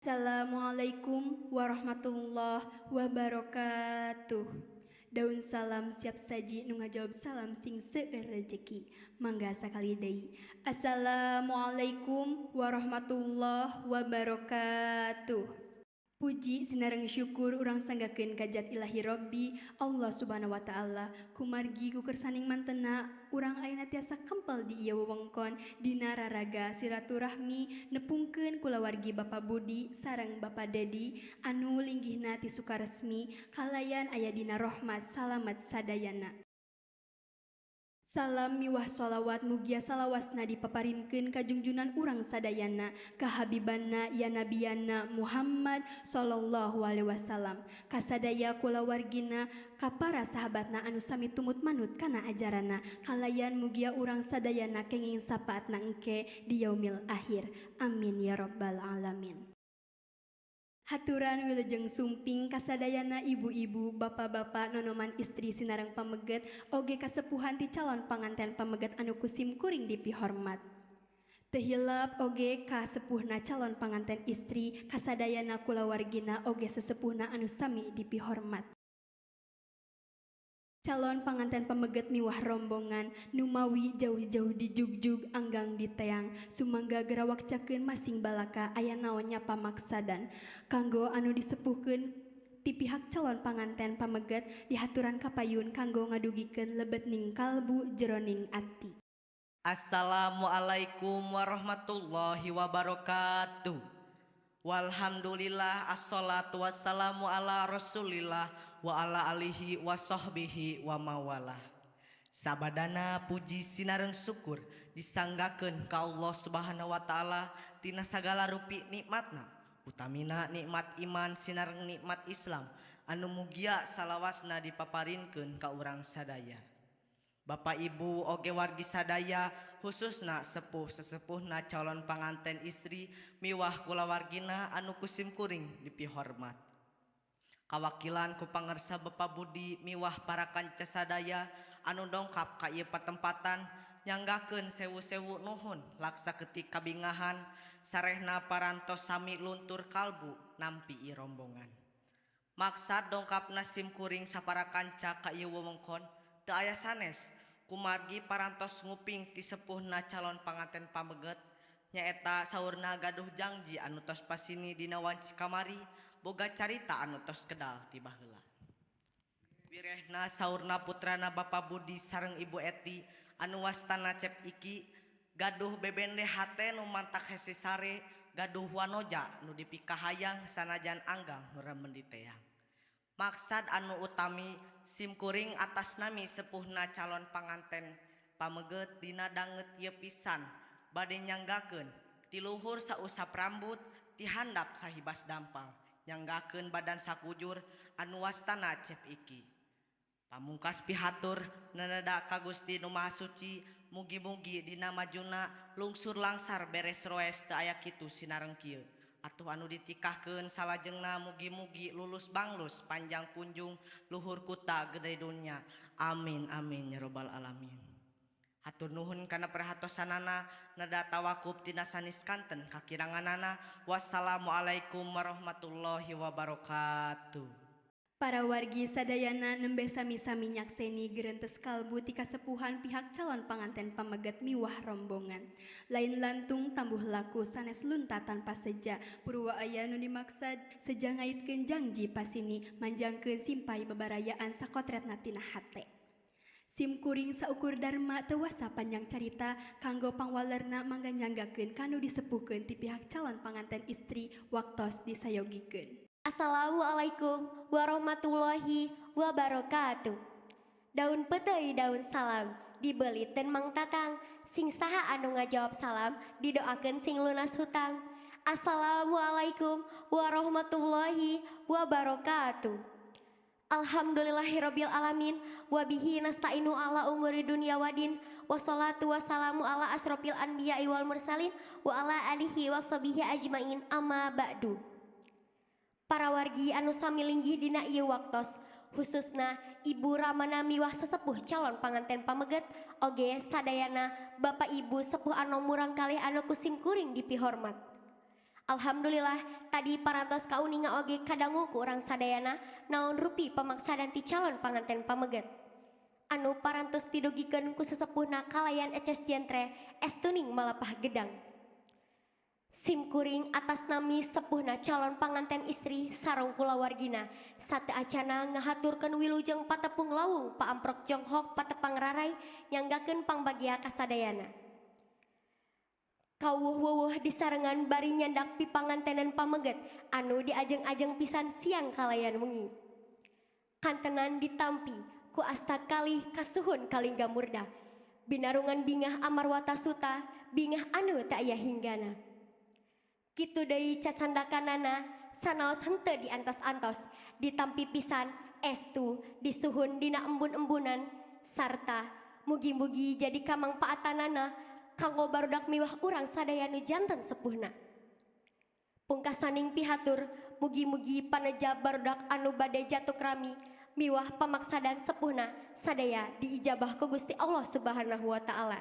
Assalamualaikum warahmatullahi wabarakatuh. Daun salam siap saji, nu ngajawab salam sing seueur rejeki. Mangga sakali deui. Assalamualaikum warahmatullahi wabarakatuh. Puji sinareng syukur urang sanggakeun ka Jat Ilahi Robbi Allah Subhanahu wa Ta'ala, kumargi ku kersaning mantena urang ayeuna tiasa kempel di ieu wewengkon dina raraga silaturahmi nepungkeun kulawargi Bapak Budi sareng Bapak Dedi anu linggihna ti Sukaresmi kalayan aya dina rahmat salamet sadayana. Salam miwah sholawat mugia salawasna dipaparinkeun ka junjunan urang sadayana, ka habibana ya nabiyana Muhammad sallallahu alaihi wasallam, ka sadaya kulawargina, ka para sahabatna anu sami tumut manut kana ajaranna, kalayan mugia urang sadayana kenging sapaatna engke di yaumil akhir. Amin ya rabbal alamin. Haturan wilujeng sumping kasadayana ibu-ibu, bapak-bapak, nonoman istri sinareng pameget, oge kasepuhan ti calon panganten pameget anu ku sim kuring dipihormat. Teu hilap oge ka sepuhna calon panganten istri, kasadayana kulawargina oge sesepuhna anu sami dipihormat. Calon panganten pameget miwah rombongan numawi jauh-jauh dijugjug anggang diteang, sumangga gerawakcakeun masing balaka aya naon nya pamaksadan. Kanggo anu disepuhkeun ti pihak calon panganten pameget, dihaturan kapayun kanggo ngadugikeun lebetning kalbu jeroning ati. Assalamualaikum warahmatullahi wabarakatuh. Walhamdulillah, assalatu wassalamu ala rasulillah wa ala alihi wa sahbihi wa mawalah. Sabadana puji sinareng syukur disanggakeun ka Allah Subhanahu wa Ta'ala tina sagala rupi nikmatna, utamina nikmat iman sinareng nikmat Islam anu mugia salawasna dipaparinkeun ka urang sadaya. Bapak, Ibu, oge wargi sadaya, khususna sepuh sesepuhna calon panganten istri miwah kulawargina anu ku sim kuring dipihormat. Kawakilan ku pangersa Bapak Budi miwah para kanca sadaya anu dongkap ka ieu patempatan, nyanggakeun sewu-sewu nuhun laksa ketik kabingahan sarehna parantos sami luntur kalbu nampi ieu rombongan. Maksad dongkapna sim kuring sapara kanca ka ieu wewengkon teu aya sanes kumargi parantos nguping ti sepuhna calon panganten pameget, nyaeta saurna gaduh jangji anu tos pasini dina wanci kamari, boga carita anu tos kedal ti baheula. Wirehna saurna putrana Bapak Budi sareng Ibu Eti anu wastana Cep Iki gaduh bebende hate nu mantak hese sare, gaduh wanoja nu dipikahayang sanajan anggang nu remen diteang. Maksad anu utami sim kuring atas nami sepuhna calon panganten pameget dina danget ieu pisan bade nyanggakeun ti luhur sausap rambut, ti handap sahibas dampal, nyanggakeun badan sakujur anu wastana Cep Iki. Pamungkas pihatur neneda ka Gusti Nu Maha Suci, mugi-mugi dina majuna lungsur langsar beres roes, teu aya kitu sinareng kieu. Atuh anu ditikahkeun salajengna mugi-mugi lulus banglus, panjang punjung, luhur kuta, gede dunya. Amin amin ya robbal alamin. Hatur nuhun kana perhatosanana, neda tawakup tina sanes kanten kakiranganana. Wassalamualaikum warahmatullahi wabarakatuh. Para wargi sadayana nembe sami-sami nyakseni gerentes kalbu ti kasepuhan pihak calon panganten pameget miwah rombongan. Lain lantung tambuh laku, sanes lunta tanpa seja. Purwa aya nu dimaksad seja ngaitkeun jangji pasini, manjangkeun simpai bebarayaan sakotretna tina hate. Sim kuring saukur darma teu wasa panjang carita. Kanggo pangwalerna, mangga nyanggakeun kanu disepuhkeun ti pihak calon panganten istri, waktos disayogikeun. Assalamualaikum warahmatullahi wabarakatuh. Daun peuteuy daun salam dibeliteun Mang Tatang, sing saha anu ngajawab salam didoakeun sing lunas hutang. Assalamualaikum warahmatullahi wabarakatuh. Alhamdulillahirabbil alamin, wabihi nasta'inu ala umuri dunya wadin, wassalatu wassalamu ala asrofil anbiya'i wal mursalin wa ala alihi washabihi ajmain, amma ba'du. Para wargi anu sami linggih dina ieu waktos, khususna Ibu Ramana miwah sesepuh calon panganten pameget, oge sadayana Bapak Ibu sepuh anu murang kalih anu ku sim kuring dipihormat. Alhamdulillah tadi parantos kauninga oge kadangu ku urang sadayana naon rupi pamaksadan ti calon panganten pameget. Anu parantos didugikeun ku sesepuhna kalayan Eces Jentre estuning malapah gedang. Sim kuring atas nami sepuhna calon panganten istri sareng kulawargina sate acana ngahaturkeun wilujeng patepung lawung paamprok jonghok patepang rarai nyanggakeun pangbagia kasadayana. Kawuh-wuwuh disarengan bari nyandak pipangantenan pameget anu diajeng-ajeng pisan siang kalayan wengi. Kantenan ditampi ku asta kalih kasuhun kalingga murda. Binarungan bingah amarwata suta, bingah anu tak aya hinggana. Kitu deui cacandakanana sanaos henteu diantos-antos, ditampi pisan estu disuhun dina embun-embunan sarta mugi-mugi jadi kamangpaatanana kanggo barudak miwah urang sadaya nu janten sepuhna. Pungkasaning pihatur mugi-mugi paneja barudak anu bade jatuh rami miwah pamaksadan sepuhna sadaya diijabah ku Gusti Allah Subhanahu wa taala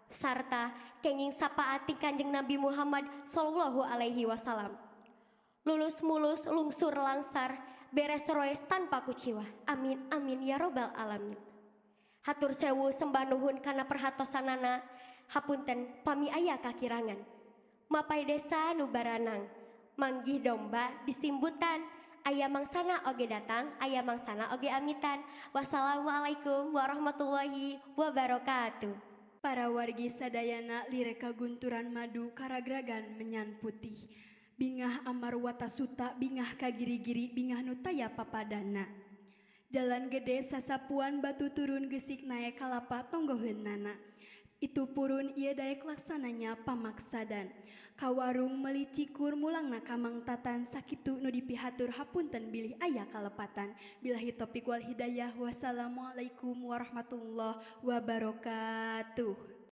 sarta kenging sapaat ti Kanjeng Nabi Muhammad sallallahu alaihi wasallam. Lulus mulus lungsur langsar beres roes tanpa kuciwa. Amin amin ya robbal alamin. Hatur sewu sembah nuhun kana perhatosanana. Hapunten pami aya kakirangan. Mapai desa nu baranang, manggih domba disimbutan, aya mangsana oge datang, aya mangsana oge amitan. Wassalamualaikum warahmatullahi wabarakatuh. Para wargi sadayana lireka gunturan madu karagragan menyan putih. Bingah amar watasuta bingah kagiri-giri bingah nu taya papadana. Jalan gede sasapuan batu turun gesik naek kalapa tonggoheunana. Itu purun ieu daek laksananya pamaksadan. Ka warung meuli cikur mulangna ka Mang Tatan sakitu nu dipihatur hapunten bilih aya kalepatan. Billahi taufik wal hidayah. Wassalamualaikum warahmatullahi wabarakatuh.